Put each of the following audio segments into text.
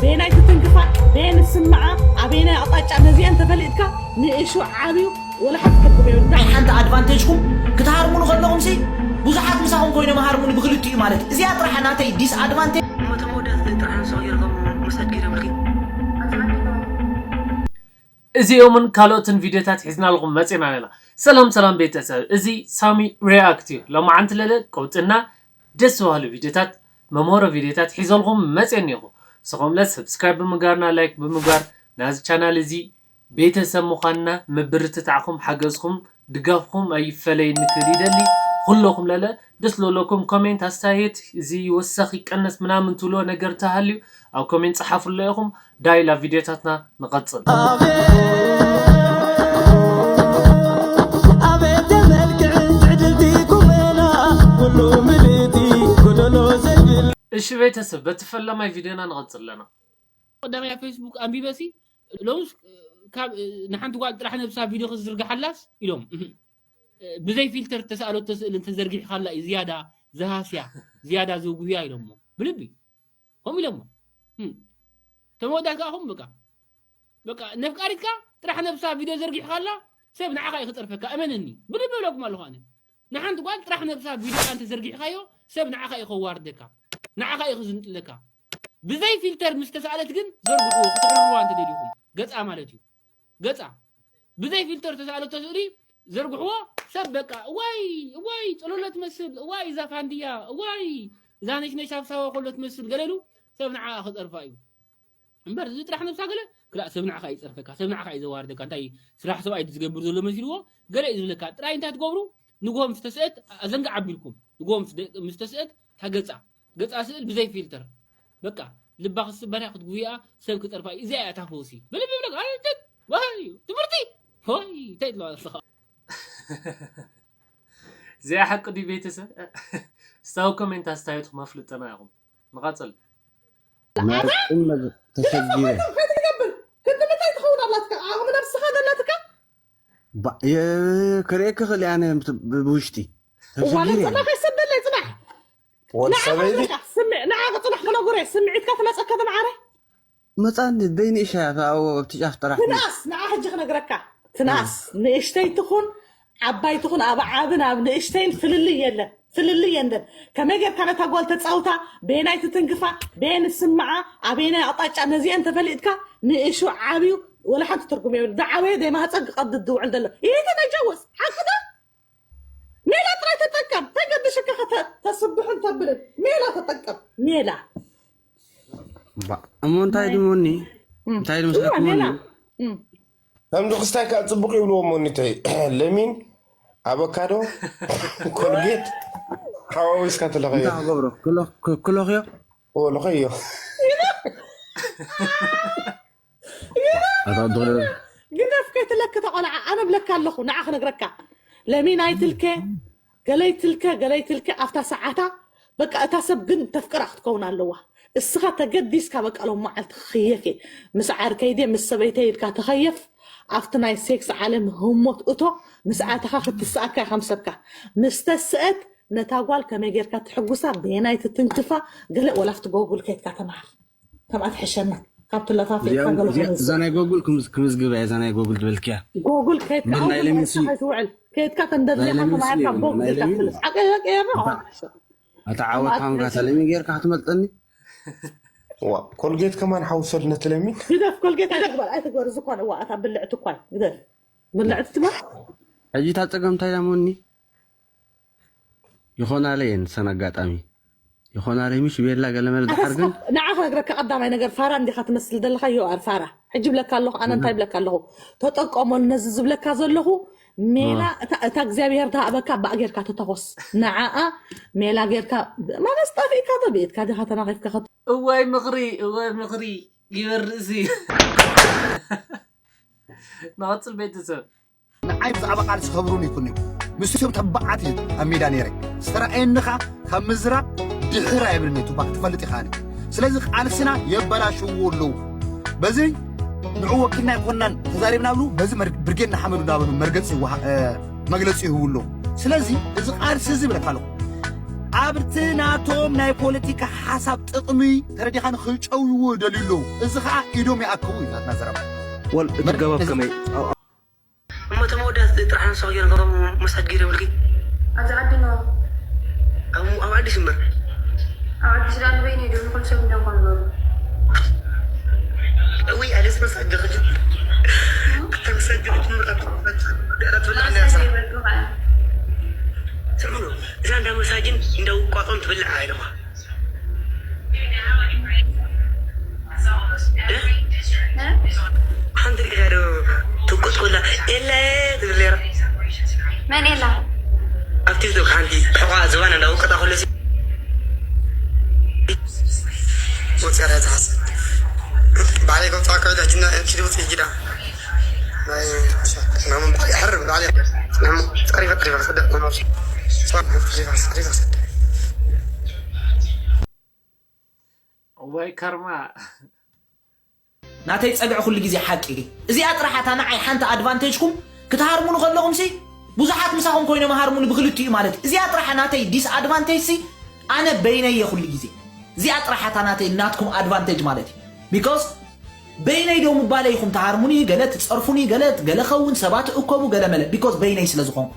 በየናይ ትትንክፋ፣ በየን ትስምዓ፣ ኣበየናይ ኣቕጣጫ መዚአን ተፈሊጥካ ንእሹ ዓብዩ ወላ ሓንቲ ትርጉም የብሉ። ናይ ሓንቲ ኣድቫንቴጅኩም ክትሃርሙኑ ከለኹም ሲ ብዙሓት ምሳኹም ኮይኖም ሃርሙኒ ብክልቲኡ ማለት እዩ። እዚኣ ጥራሕ ናተይ ዲስኣድቫንቴጅ። እሞ ተመወዳእቲ ጥራሕ ንስኹ ገይርኩም ምስ ኣድጊ ደብልኪ። እዚኦምን ካልኦትን ቪዲዮታት ሒዝናልኩም መፂና ኣለና። ሰላም ሰላም ቤተሰብ፣ እዚ ሳሚ ሪያክት እዩ። ሎማዓንቲ ለለ ቀውጥና ደስ በሃሉ ቪዲዮታት፣ መምሃሮ ቪዲዮታት ሒዘልኩም መፅየ እኒኹ። ንስኹም ለ ሰብስክራይብ ብምግባርና፣ ላይክ ብምግባር ናዚ ቻናል እዚ ቤተሰብ ምዃንና ምብርትታዕኩም፣ ሓገዝኩም፣ ድጋፍኩም ኣይፈለየኒ ክብል ይደሊ። ኩለኹም ለለ ደስ ለለኩም ኮሜንት፣ ኣስተያየት፣ እዚ ይወሰኽ ይቀነስ ምናምን ትብልዎ ነገር ተሃልዩ ኣብ ኮሜንት ጸሓፉሎ ኢኹም። ዳይ ላብ ቪድዮታትና ንቐጽል። ኣቤት መልክዕን ትዕድልቲ ቁመና፣ ኩሉ ምልእቲ፣ ጎደሎ ዘይብል። እሺ ቤተሰብ፣ በቲ ፈላማይ ቪድዮና ንቐጽል ኣለና። ቀዳማይ ኣብ ፌስቡክ ኣንቢበሲ፣ ሎምስ ካብ ንሓንቲ ጓል ጥራሕ ነብሳ ቪድዮ ክትዝርግሓላስ ኢሎም፣ እህ፣ ብዘይ ፊልተር ተሰኣለቶ ስእሊ እንተዘርጊሕካላ እዩ ዝያዳ ዝሃስያ፣ ዝያዳ ዘጉህያ ኢሎሞ። ብልቢ ከምኡ ኢሎሞ። እም። ተመወዳት ከኣ ኹም በቃ፣ በቃ ነፍቃሪትካ ጥራሕ ነብሳ ቪድዮ ዘርጊሕካላ ሰብ ንዓኻ እዩ ክጸርፈካ፣ እመነኒ። ብልቢ እብለኩም ኣለኹ ኣነ። ንሓንቲ ጓል ጥራሕ ነብሳ ቪድዮ እንተ ዘርጊሕካዮ ሰብ ንዓኻ እዩ ከዋርደካ፣ ንዓኻ እዩ ክዝንጥለካ። ብዘይ ፊልተር ምስ ተሰኣለት ግን ዘርግሕዎ፣ ክትሕርርዋ እንተ ደሊኹም፣ ገጻ ማለት እዩ። ገጻ ብዘይ ፊልተር ተሰኣለቶ ስእሊ ዘርግሕዎ፣ ሰብ በቃ እዋይ እዋይ ጽሎሎ ትመስል፣ እዋይ እዛ ፋንድያ፣ እዋይ እዛ ነሽነሽ ኣብ ሳዋ ከሎ ትመስል ገለ ኢሉ ሰብ ንዓኣ ክጸርፋ እዩ። እምበር እዚ ጥራሕ ነብሳ ገለ ክላእ ሰብ ንዓኻ እዩ ዝጸርፈካ፣ ሰብ ንዓኻ እዩ ዘዋርደካ። እንታይ ስራሕ ሰብኣይ ዝገብር ዘሎ መሲልዎ ገለ እዩ ዝብለካ። ጥራይ እንታይ ትገብሩ? ንግሆ ምስ ተስአት ኣዘንጋ ዓቢልኩም፣ ንግሆ ምስ ደ-፣ ምስ ተስአት ታገጻ፣ ገጻ ስእል ብዘይ ፊልተር በቃ ልባ ክትስበርያ ክትጉያ ሰብ ክጸርፋ እዩ። እዚኣ እያ እታ ፈውሲ። ብልቢ ብለካ፣ ኣይ፣ ጭት፣ ወይ ትምህርቲ፣ ወይ እንታይ ትለዋ ኣለኻ? እዚኣ ሓቂ ድዩ ቤተሰብ? ስታዊ ኮሜንት ኣስተያየትኩም ኣፍልጠና ኢኹም። ንቐጽል። ናይ ቁም ነገር ተሸጊረ። እንታይ ትገብር? ክንዲ ምንታይ ትኸውን ኣላትካ? ዓቕሚ ነብስኻ ዘለትካ? ባ-፣ የ-፣ ክርእየኪ ክእል እየ ኣነ ብ-፣ ብውሽጢ። እዋን ተሸጊረ። ጽባሕ ይሰደለይ ጽባሕ። ወዲ ንዓ ሰበይቲ። ክብለካ፣ ስምዕ-፣ ንዓ ክጽናሕ ክነጉረ፣ ስምዒትካ ትመጸካ ተመዓረ። መጻኒ ደይ ንእሻ እያ፣ ኣብኡ ኣብቲ ጫፍ ጥራሕ። ትንኣስ፣ ንዓ ሕጂ ክነግረካ። ትንኣስ፣ ንእሽተይ ትኹን፣ ዓባይ ትኹን፣ ኣብ ዓብን ኣብ ንእሽተይን ፍልልይ የለን። ፍልልይ የለን። ከመይ ጌርካ ነታ ጓል ተጻውታ፣ በየናይ ትትንክፋ፣ በየን ትስምዓ፣ ኣበየናይ ኣቕጣጫ መዚአን ተፈሊጥካ፣ ንእሹ ዓብዩ፣ ወላ ሓንቲ ትርጉም የብሉ። ዝዓበየ ደይ ማህጸን ክቐድድ ዝውዕል ዘሎ። ይሄ ተመጀወስ፣ ሓቂ ዶ? ሜላ ጥራይ ተጠቀም። ተገድሽካ ከተ-፣ ተስብሕን ተብልን። ሜላ ተጠቀም። ሜላ። ባ-፣ እሞ እንታይ ድሞኒ? እም። እንታይ ድምስለኩም እዋ፣ ሜላ። ሞኒ? እም። ከም ድኽስታይ ከዓ ጽቡቕ ይብልዎ ሞኒተይ። ለሚን፣ ኣቮካዶ፣ ኮልጌት፣ ሓዋዊስካ ትለኸዮ። እንታይ ክገብሮ? ክሎ-፣ ክ-፣ ክሎኽዮ? እዎ፣ ልኸዮ። ኣታ ዶ-፣ ግደፍ ከይትለኪ ተቆልዓ፣ ኣነ ብለካ ኣለኹ፣ ንዓ ክነግረካ። ለሚን ኣይትልከ፣ ገለ ኣይትልከ፣ ገለ ኣይትልከ፣ ኣብታ ሰዓታ በቃ እታ ሰብ ግን ተፍቅራ ክትከውን ኣለዋ። እስኻ ተገዲስካ በቃ ሎም መዓልቲ ክኽየፍ እየ። ምስ ዓርከይ ድየ ምስ ሰበይተይ ኢልካ ተኸየፍ፣ ኣብቲ ናይ ሴክስ ዓለም ህሞት እቶ፣ ምስ ኣተኻ ክትስኣካ ኢኻ ምሰብካ። ምስ ተስአት ነታ ጓል ከመይ ጌርካ ትሕጉሳ፣ በየናይ ትትንክፋ፣ ገለ ወላ ኣብቲ ጎጉል ከይድካ ተምሃር። ከምኣ ትሕሸና። ካብ ትለፋፊ እዚኣ፣ ካብ ገለ እዚኣ፣ ከምዚ። እዛ ናይ ጎጉል ክምዝ-፣ ክምዝግብ እያ፣ እዛ ናይ ጎጉል ዝበልክያ። ጎጉል ከይድካ እምበር ናይ ኣውግድ ለሚን ሲ-፣ ከይትውዕል። ከይድካ ናይ ከንደድልኻ ለሚን ሲ-፣ ተማሂርካ ጎጉል ናይ ኢልካ ለሚን ትፍልጥ። ሓቂ፣ ሓቂ፣ ሓቂ፣ እታ ዓወት ሓምካ ተለሚ ጌርካ ክትመልጠኒ? ዋ፣ ኮልጌት ከማን ሓውሰል ነቲ ለሚን። ግደፍ፣ ኮልጌት ኣይትግበር፣ ኣይትግበር፣ ዝኾነ፣ ዋ፣ እታ ብልዕቲ እኳ፣ ግደፍ። ብልዕቲ ትበል? ሕጂ እታ ጸገም እንታይ እያ ሞኒ? ይኾናለ እየን ሰን ኣጋጣሚ። ይኾናለ ምሽ ቤላ ገለመለ ድሓር ግን ንዓ ክነግረካ ቀዳማይ ነገር ፋራ እንዲኻ ትመስል ዘለኻ ዮኣር ፋራ። ሕጂ ብለካ ኣለኹ፣ ኣነ እንታይ ብለካ ኣለኹ? ተጠቀመሉ ነዚ ዝብለካ ዘለኹ ሜላ፣ እ። እታ፣ እታ እግዚኣብሔር ዝሃበካ ባእ ጌርካ ተተኾስ። ንዓኣ ሜላ ጌርካ ማለት ጠፊእካ ዶ ብኢድካ ዲኻ ተናኺፍካ ከት- እዋይ ምኽሪ፣ እዋይ ምኽሪ፣ ይበርእ እዚ። ንቐጽል ቤተሰብ። ንዓይ ብዛዕባ ቃልሲ ከብሩን ይኩን እዩ። ምስ እቶም ተባዓት እዩ ኣብ ሜዳ ነይረ። ዝተረኣየኒ ኸዓ ካብ ምዝራብ ድሕር ኣይብልን እዩ። ቱፓክ ትፈልጥ ኢኻ ኣነ። ስለዚ ቃልስና የበላሽዎ ኣለዉ። በዚ ንዑ ወኪልና ኣይኮንናን ተዛሪብና ብሉ፣ በዚ መር-፣ ብርጌድ ንሓመዱ እንዳበሉ መርገጺ ይወሃ-፣ እ፣ መግለጺ ይህቡ ኣለዉ። ስለዚ እዚ ቃልሲ እዚ ብለካ ኣለኹ። ኣብቲ ናቶም ናይ ፖለቲካ ሓሳብ ጥቕሚ ተረዲኻ ንኽጨውይዎ ይደልዩ ኣለዉ። እዚ ኸዓ ኢዶም ይኣክቡ እዩ ናትና ዘረባ። ወል እቲ ገባብ ከመይ እሞ እቶም ኣወዳት ጥራሕ ንስኻ ገይሮም ካብኦም መሳጅ ገይረ ይብልኪ? ኣብዚ ዓዲ ኖ ኣብ ኣብ ዓዲስ እምበር ኣብ ዓዲስ ዳኣ ንበይነይ ድዮም ንኹሉ ሰብ እንድዮም ከም ዝበሉ እውይ ኣደስ መሳጅ ኽጅ ክተ መሳጅ ኽጅ ምርቃት ዳራ ትብላ ማሳጅ ነርሳ ይበልኩ ከዓ ስምዑ እዛ እንዳ መሳጅን እንዳ ውቋጦን ትብልዕ ኣይለማ ሓንቲ ሪኢኻ ዶ ትውቅጥ ኮላ የለ ትብል ነራ መን የላ ኣብ ቲክቶክ ሓንቲ ሕቋ ዝባና እንዳወቀጣ ከሎ ወፅያ ዳ ዝሓስ ባዕለይ ከምፃ ከይዳ ጅና ኪዲ ውፅእ ጅዳ ናሙ ባዕለይ ሕር ባዕለይ ናሙ ቀሪባ ቀሪባ ሰደ ናሙ ቀሪባ ቀሪባ ሰደ ወይ ከርማ ናተይ ጸግዒ ኩሉ ግዜ ሓቂ እዚኣ ጥራሕ እታ ንዓይ ሓንቲ ኣድቫንቴጅኩም ክትሃርሙኒ ከለኹም ሲ ብዙሓት ምሳኹም ኮይኖም ሃርሙኒ ብክልቲኡ ማለት እዚኣ ጥራሕ ናተይ ዲስኣድቫንቴጅ ሲ ኣነ በይነይ እየ ኩሉ ግዜ እዚኣ ጥራሕ እታ ናተይ ናትኩም ኣድቫንቴጅ ማለት እዩ because በይነይ ዶ ምባለ ኢኹም ትሃርሙኒ ገለ ትጸርፉኒ ገለ ገለ ኸውን ሰባት እከቡ ገለ መለ because በይነይ ስለ ዝኾንኩ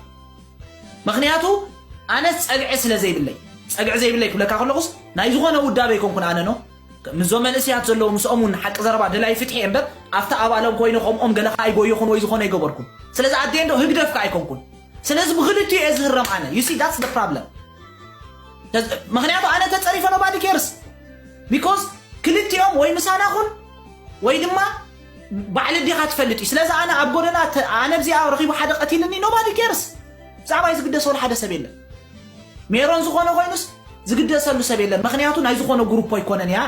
ምኽንያቱ ኣነስ ጸግዒ ስለ ዘይብለይ ጸግዒ ዘይብለይ ክብለካ ከለኹስ ናይ ዝኾነ ውዳበ ኣይኮንኩን ኣነ ኖ ምስዞም መንእሰያት ዘለዉ ምስኦም እውን ሓቂ ዘረባ ደላይ ፍትሒ እየ እምበር ኣብቲ ኣባሎም ኮይነ ከምኦም ገለ ከዓ ኣይጎየኹን ወይ ዝኾነ ኣይገበርኩን ስለዚ ኣደን ዶ ህግደፍ ከዓ ኣይኮንኩን ስለዚ ብክልቲኡ እየ ዝህረም ኣነ you see that's the problem ምኽንያቱ ኣነ ተፀሪፈ nobody cares because ክልቲኦም ወይ ምሳና ኩን ወይ ድማ ባዕሊ ዲኻ ትፈልጥ እዩ ስለዚ ኣነ ኣብ ጎደና ኣነ ብዚኣ ረኺቡ ሓደ ቀቲልኒ nobody cares ብዛዕባይ ዝግደስ ወላ ሓደ ሰብ የለን ሜሮን ዝኾነ ኮይኑስ ዝግደሰሉ ሰብ የለን ምኽንያቱ ናይ ዝኾነ ግሩፕ ኣይኮነን እያ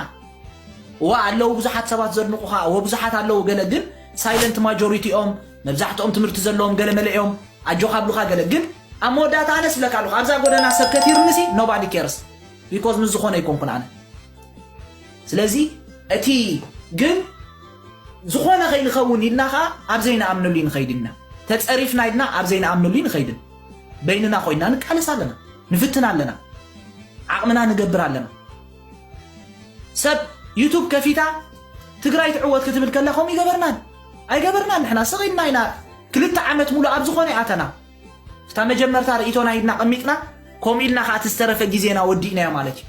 እዋ ኣለዉ ብዙሓት ሰባት ዘድንቑኻ እወ ብዙሓት ኣለዉ ገለ ግን ሳይለንት ማጆሪቲኦም መብዛሕትኦም ትምህርቲ ዘለዎም ገለ መለ እዮም ኣጆኻ ብሉኻ ገለ ግን ኣብ መወዳእታ ኣነስ ብለካ ኣለኹ ኣብዛ ጎደና ሰብ ከቲርንሲ nobody cares because ምስ ዝኾነ ኣይኮንኩን ኣነ ስለዚ እቲ ግን ዝኾነ ከይንኸውን ኢልና ኸዓ ኣብ ዘይንኣምነሉ ንኸይድ ኢና ተፀሪፍና ኢልና ኣብ ዘይንኣምነሉ ንኸይድን በይንና ኮይና ንቃለስ ኣለና ንፍትን ኣለና ዓቕምና ንገብር ኣለና ሰብ ዩቱብ ከፊታ ትግራይ ትዕወት ክትብል ከላ ከምኡ ይገበርናን ኣይገበርናን ንሕና ስቕ ኢልና ኢና ክልተ ዓመት ሙሉ ኣብ ዝኾነ ኣተና እታ መጀመርታ ርእይቶና ሂብና ቀሚጥና ከምኡ ኢልና ከዓ እቲ ዝተረፈ ግዜና ወዲእናዮ ማለት እዩ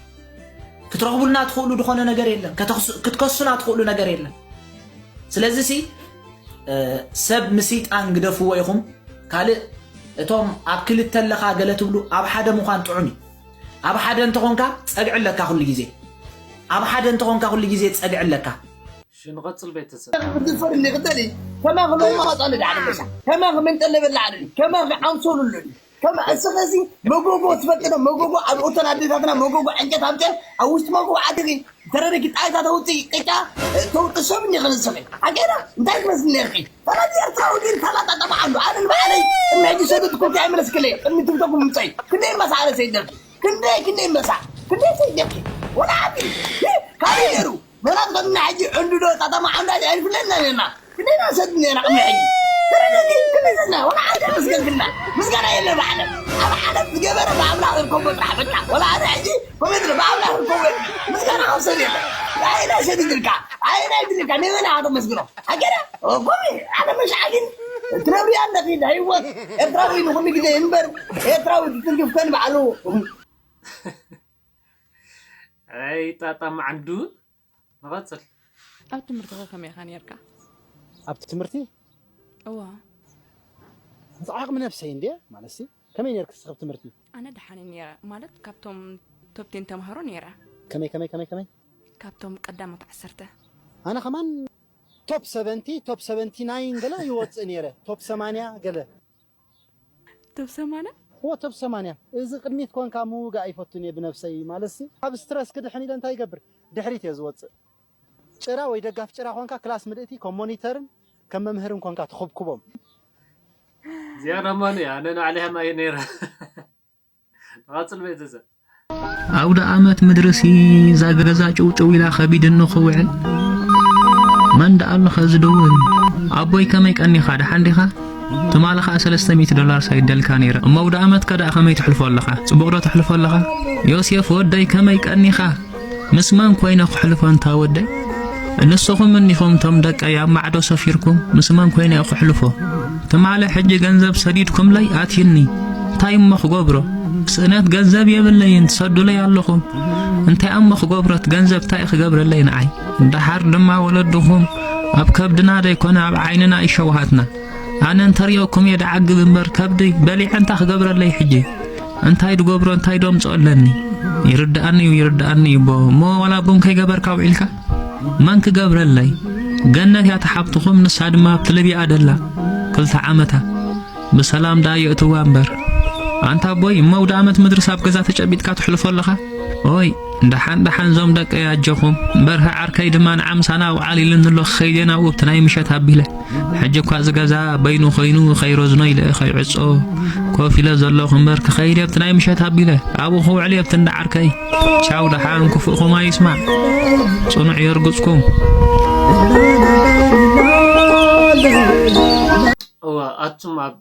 ክትረኽቡልና ትኽእሉ ዝኾነ ነገር የለን ክትከሱና ትኽእሉ ነገር የለን ስለዚ ሲ ሰብ ምስይጣን ግደፍዎ ኢኹም ካልእ እቶም ኣብ ክልተ ኣለኻ ገለ ትብሉ ኣብ ሓደ ምዃን ጥዑም እዩ ኣብ ሓደ እንተኾንካ ጸግዒ ኣለካ ኩሉ ግዜ ኣብ ሓደ እንተኾንካ ኩሉ ግዜ ጸግዒ ኣለካ ሽንቐጽል ቤተሰብ ዝፈርኒ ቅጠሊ ከማኺ ሎማ ቀጻሉ ዳዕለ መሻ ከማኺ መንጠለ በላ ዓደሊ ከማኺ ዓምሶሉሉኒ ከማ እስኸዚ መጎጎ ትፈልጥዶ መጎጎ ኣብ ኦተን ኣዴታትና መጎጎ ዕንጨት ኣምፅን ኣብ ውሽጢ መጎጎ ዓድኺ ተረደኪ ጣይታ ተውፅኢ ቅጫ ተውጥ ሰብ እኒ ክንስኺ ሓቀና እንታይ ትመስል ነርኪ ፈላዲ ኤርትራዊ ግን ፈላጣ ጠማዓሉ ኣነ ንባዕለይ ቅድሚ ሕጂ ሰደድኩም እንታይ መለስክለይ ቅድሚ ትብተኩም ምፀይ ክንደይ መሳዕረ ሰይደርኪ ክንደይ ክንደይ መሳ ክንደይ ሰይደርኪ ወላ ዓዲ ካበይ ነሩ መናት ከምና ሕጂ ዕንዱ ዶ ጣጣማ ዓንዳ ኣይፍለና ነና ክንደና ሰብ ነና ቅድሚ ሕጂ ተረደኒ ክንደና ወላ ዓዲ መስገልክና ምስጋና የለ ብዓለም ኣብ ዓለም ዝገበረ ብኣምላኽ ይርከቦ ጥራሕ በቃ ወላ ኣነ ሕጂ ኮሜት ብኣምላኽ ይርከቦ ምስጋና ካብ ሰብ የለ ኣይና ሰዲድልካ ኣይና ይድልካ ነመና ኣቶ መስግኖ ኣገዳ ኮሜ ኣነ መሻዕግን ትነብርያ ኣለኺ ህይወት ኤርትራዊ ንኹሉ ግዜ እንበር ኤርትራዊ ትትንክፍከን ባዕሉ ኣይ ጣጣ ማዕንዱ ንቐጽል ኣብ ትምህርትኸ ከመይ ኢኻ ነርካ? ኣብቲ ትምህርቲ እዋ ዓቕሚ ነብሰይ እንድየ ማለት ሲ ከመይ ነርክ ስኸብ ትምህርቲ ኣነ ደሓነ ነረ ማለት ካብቶም ቶፕቴን ተምሃሮ ነረ ከመይ ከመይ ከመይ ከመይ ካብቶም ቀዳሞት ዓሰርተ ኣነ ከማን ቶፕ ሰቨንቲ ቶፕ ሰቨንቲ ናይን ገለ ይወፅእ ነረ ቶፕ ሰማንያ ገለ ቶብ ሰማንያ እዎ ቶብ ሰማንያ እዚ ቅድሚት ኮንካ ምውጋእ ኣይፈቱን እየ ብነብሰይ ማለት ሲ ካብ ስትረስ ክድሕን ኢለ እንታይ ይገብር ድሕሪት እየ ዝወፅእ ጭራ ወይ ደጋፍ ጭራ ኮንካ ክላስ ምልእቲ ከም ሞኒተርን ከም መምህርን ኮንካ ትኹብኩቦም እዚኣ ደማ ኣነ ንባዕለይ ሃማየ ነይረ ንቐፅል ቤተሰብ ኣውደ ኣመት ምድርሲ እዛ ገዛ ጭውጭው ኢላ ከቢድኒ ክውዕል መን ደኣ ኣሎ ኸዚ ደውል ኣቦይ ከመይ ቀኒኻ ደሓን ዲኻ ትማሊ ኸኣ ሰለስተ ሚእቲ ዶላር ሰዲደልካ ነይረ። እሞ ኣውደ ኣመትካ ደኣ ከመይ ተሕልፎ ኣለኻ? ጽቡቕ ዶ ተሕልፎ ኣለኻ? ዮሴፍ ወደይ ከመይ ቀኒኻ? ምስ መን ኮይነ ክሕልፎ እንታ ወደይ? ንስኹም እኒኹም እቶም ደቀይ ኣብ ማዕዶ ሰፊርኩም ምስ መን ኮይነ ክሕልፎ? ትማሊ ሕጂ ገንዘብ ሰዲድኩምለይ ኣትዩኒ። እንታይ እሞ ክገብሮ? ስእነት ገንዘብ የብለይን፣ ትሰዱለይ ኣለኹም። እንታይ እሞ ክገብሮ? እቲ ገንዘብ እንታይ ክገብረለይ ንዓይ? ደሓር ድማ ወለድኹም ኣብ ከብድና ደይኮነ ኣብ ዓይንና እዩ ሸውሃትና። ኣነ እንተሪኦኩም እየ ደዓግብ እምበር ከብደይ በሊዐ እንታይ ክገብረለይ ሕጂ? እንታይ ድገብሮ እንታይ ዶምፅኦ ኣለኒ? ይርድኣኒ እዩ ይርድኣኒ እዩ እቦ። እሞ ዋላ ቡን ከይገበርካ ውዒልካ? መን ክገብረለይ? ገነት እያ ተሓብትኹም ንሳ ድማ ኣብቲ ልብያ ደላ ክልተ ዓመታ ብሰላም ደኣ የእትዋ እምበር። ኣንታ ኣቦይ እሞ ኣውደ ኣመት ምድርስ ኣብ ገዛ ተጨቢጥካ ትሕልፎ ኣለኻ? ኦይ ደሓን ደሓን ዞም ደቀይ ኣጆኹም። በርሀ ዓርከይ ድማ ንዓ ምሳና ኣውዓል ኢሉኒ ኣሎ ክኸይድ እየ ናብኡ ኣብቲ ናይ ምሸት ኣቢለ። ሕጂ እኳ እዚ ገዛ በይኑ ኮይኑ ከይረዝኖ ኢለ ከይዕጾ ኮፍ ኢለ ዘለኹ እምበር ክኸይድ እየ ኣብቲ ናይ ምሸት ኣቢለ ኣብኡ ክውዕል እየ ኣብቲ እንዳ ዓርከይ። ቻው ደሓን ክፉእኹም ኣይስማዕ ጽኑዕ የርግጽኩም። እወ ኣቱም ኣብ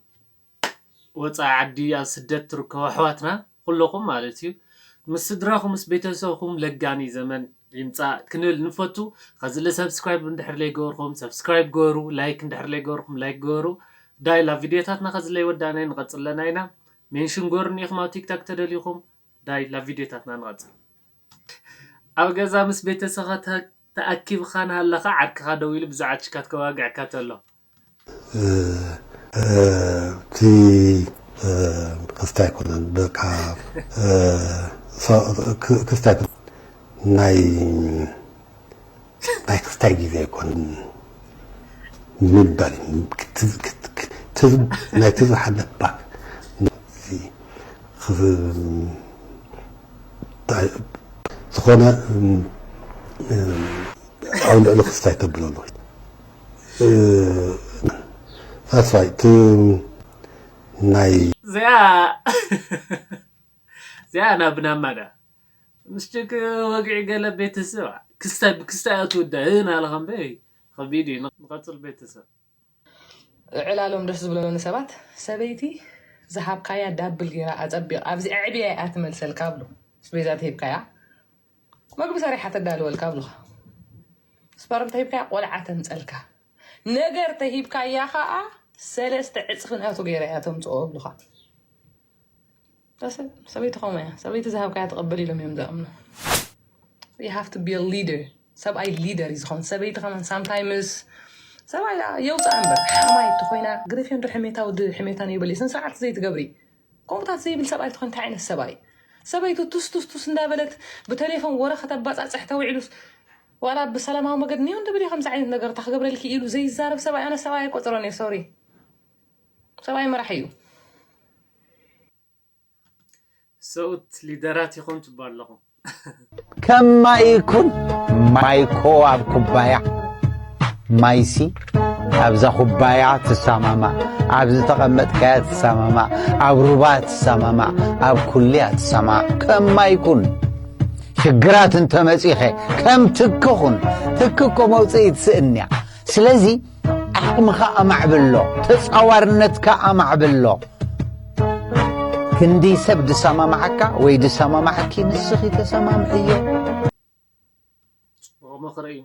ወፃኢ ዓዲ ኣብ ስደት ትርከቡ ኣሕዋትና ኩለኹም ማለት እዩ ምስ ስድራኹም ምስ ቤተሰብኹም ለጋኒ ዘመን ይምፃእ ክንብል ንፈቱ። ከዚ ለ ሰብስክራይብ እንድሕር ለይገበርኩም ሰብስክራይብ ገበሩ፣ ላይክ እንድሕር ለይገበርኩም ላይክ ገበሩ። ዳይ ላ ቪድዮታትና ከዚ ለይወዳእና ንቐፅል ኣለና ኢና። ሜንሽን ገበሩኒ ኢኹም ኣብ ቲክታክ ተደሊኹም። ዳይ ላ ቪድዮታትና ንቐፅል። ኣብ ገዛ ምስ ቤተሰብካ ተኣኪብካ ናሃለኻ ዓርክኻ ደው ኢሉ ብዛዕባ ችካት ከዋግዐካ ተሎ። እቲ ክስታይ ኣይኮነን በቃ ክስታይ ናይ ናይ ክስታይ ግዜ ኣይኮነን ምባል ናይ ትዝሓነት ባክ ዝኾነ ኣብ ልዕሊ ክስታይ ተብሎ ኣለኹ። That's why እቲ ናይ እዚኣ እዚኣ ናብ ናማ ዳ ምስጭክ ወግዒ ገለ ቤተሰብ ክስታይ ብክስታይ ኣትውዳ ናለ ከምበይ ከቢድ እዩ። ንቐፅል ቤተሰብ። ዕላሎም ደስ ዝብለኒ ሰባት ሰበይቲ ዝሃብካያ ዳብል ገይራ ኣፀቢቕ ኣብዚ ኣዕብያ እያ ትመልሰልካ ብሉ። ኣስቤዛ ተሂብካያ መግቢ ሰሪሓ ተዳልወልካ ብሉኻ። ስፐርም ተሂብካያ ቆልዓ ተምፀልካ። ነገር ተሂብካያ ከዓ ሰለስተ ዕፅፊ ናቱ ገይራ እያ ተምፅኦ ብሉኻ። ሰበይቲ ከምኡ እያ። ሰበይቲ ዝሃብካያ ትቕበል ኢሎም እዮም ዝኣምኑ። You have to be a leader። ሰብኣይ ሊደር እዩ ዝኾን። ሰበይቲ ከማን ሳምታይምስ ሰብኣይ የውፅኣ እምበር ሓማይ እንተኮይና ግደፍዮ እንዶ ሕሜታ ወዲ ሕሜታ ነይበል ስነ ስርዓት ዘይትገብሪ ከምኡታት ዘይብል ሰብኣይ ትኾን እንታይ ዓይነት ሰብኣይ ሰበይቱ ቱስ ቱስ ቱስ እንዳበለት ብቴሌፎን ወረ ከተባፃፅሕ ተውዒሉስ ዋላ ብሰላማዊ መገድ ኒዮ እንድብል ከምዚ ዓይነት ነገር እታ ክገብረልኪ ኢሉ ዘይዛረብ ሰብኣይ ኣነ ሰብኣይ ኣይቆፅሮን እየ ሶሪ ሰብኣይ መራሒ እዩ ሰብኡት ሊደራት ኢኹም ትባል ኣለኹም። ከማይ ይኩን ማይኮ ኣብ ኩባያ ማይሲ ኣብዛ ኩባያ ትሰማማዕ፣ ኣብ ዝተቐመጥካያ ትሰማማዕ፣ ኣብ ሩባ ትሰማማዕ፣ ኣብ ኩልያ ትሰማማዕ። ከማይ ኩን ሽግራት እንተመጺኸ ከም ትኪ ኩን። ትኪ እኮ መውፅኢ ትስእን እያ። ስለዚ ዓቕምኻ ኣማዕብሎ፣ ተፃዋርነትካ ኣማዕብሎ። ክንዲ ሰብ ድሰማማዓካ ወይ ድሰማማዓኪ ንስኺ ተሰማምዕዮ። ፅቡቕ ምኽሪ እዩ።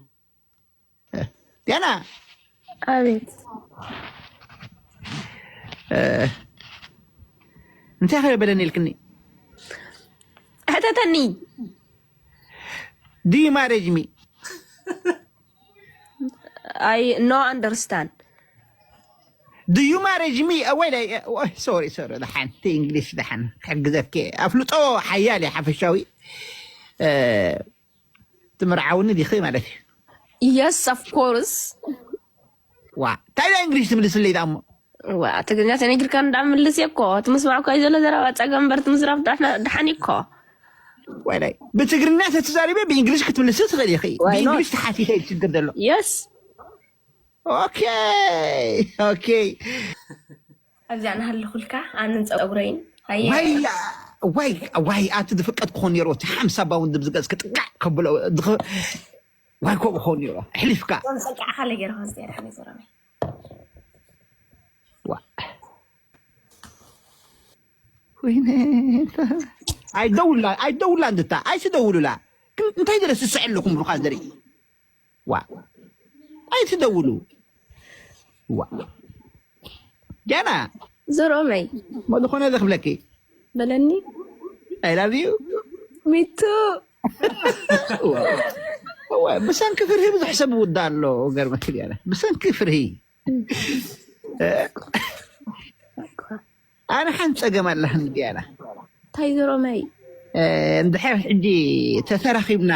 ዲያና ኣቤት እንታይ ኸ በለኒ ኢልክኒ? ሕተተኒ Do you marriage me? I no understand Do you marriage me? ወይለይ ሶሪ ሶሪ ደሓን እቲ እንግሊሽ ደሓን ክሕግዘኪ ኣፍልጦ ሓያል እዩ ሓፈሻዊ ትምርዓውኒ ዲኺ ማለት እዩ Yes of course ዋ እንታይ ዳ እንግሊሽ ትምልስለይ ዳሞ ዋ ትግርኛ ተነጊርካ እንዳምልስ እኮ ትምስማዕ እኮ ዘሎ ዘረባ ፀገም በር ትምዝራብ ደሓን እኮ ወይለይ ብትግርኛ ተትዛሪበ ብእንግሊሽ ክትምልስ ትኽእል ኢኺ ብእንግሊሽ ተሓቲተ እዩ ችግር ዘሎ Yes ኦኬ ኦኬ ኣብዚኣ ናሃለኹልካ ኣንን ፀጉረይን ኣየ ዋይ ዋይ ዋይ ኣቲ ዝፍቀድ ክኾን ነይሩ እቲ ሓምሳ ባውንድ ብዝገዝ ክጥቃዕ ከብሎ ድኽ- ዋይ ከምኡ ክኾን ነይሩ ኣሕሊፍካ ጸቃዕካ ለገርካ ዝያዳ ሓነ ዘረመ ዋ ወይኔ ኣይደውላ ኣይደውላ እንድታ ኣይትደውሉላ። ግን እንታይ ደለ ስስዕ ኣለኹም ሩኻ ዘርኢ ዋ ኣይትደውሉ ዋ ጃና ዝሮመይ መድኾነ ዘኽብለኪ በለኒ። I love you ሚቱ ብሰንኪ ፍርሂ ብዙሕ ሰብ ውዳ ኣሎ። ገርመክ ጃና ብሰንኪ ፍርሂ ኣነ ሓንቲ ጸገም ኣለህን ዲያና እንታይ ዝሮመይ እንድሕር ሕጂ ተተራኺብና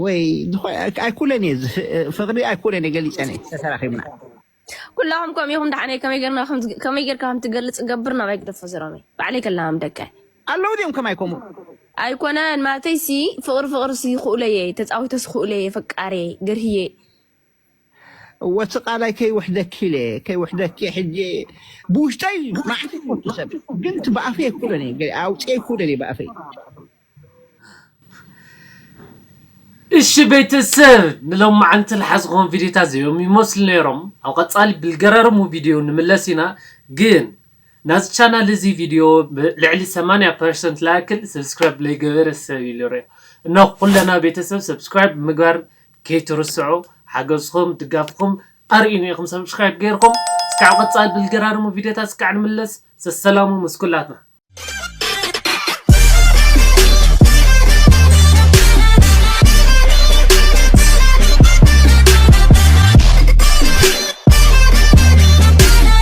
ወይ ኣይኩለን እየ ፍቅሪ ኣይኩለን እየ ገሊፀን እየ ተተራኺብና ኩላኹም ከምኡ ኢኹም ደሓነይ ከመይ ጌርና ከመይ ጌርካ ከም ትገልጽ ገብር ናባይ ግደፎ ዝሮመይ ባዕለይ ከላም ደቀ ኣለዉ ድዮም ከማይ ከምኡ ኣይኮነን ማለተይ ሲ ፍቅሪ ፍቅሪ ሲ ይኽእለየ ተፃዊተስ ይኽእለየ ፈቃርየ ገርህየ ወቲ ቃላይ ከይውሕደኪ ኢለ ከይውሕደኪ ሕጂ ብውሽጠይ ማዕት ይፈቱ ሰብ ግን እቲ ብኣፈይ ኣይኩለን እየ ኣውፅየ ኣይኩለን እየ ብኣፈይ እሺ ቤተሰብ ንሎማዓንቲ ዝሓዝኹም ቪዲዮታት እዚኦም ይመስሉ ነይሮም። ኣብ ቀፃሊ ብልገራርሙ ቪዲዮ ንምለስ ኢና። ግን ናዚ ቻናል እዚ ቪዲዮ ልዕሊ ሰማንያ ፐርሰንት ላይክል ሰብስክራይብ ለይገበረ ሰብ ይልርዮ። እና ኩለና ቤተሰብ ሰብስክራይብ ምግባር ከይትርስዑ ሓገዝኹም ድጋፍኹም ኣርእዩኒ ኢኹም ሰብስክራይብ ገይርኹም እስካዕ ቀፃሊ ብልገራርሙ ቪዲዮታት እስካዕ ንምለስ ሰሰላሙ ምስ ኩላትና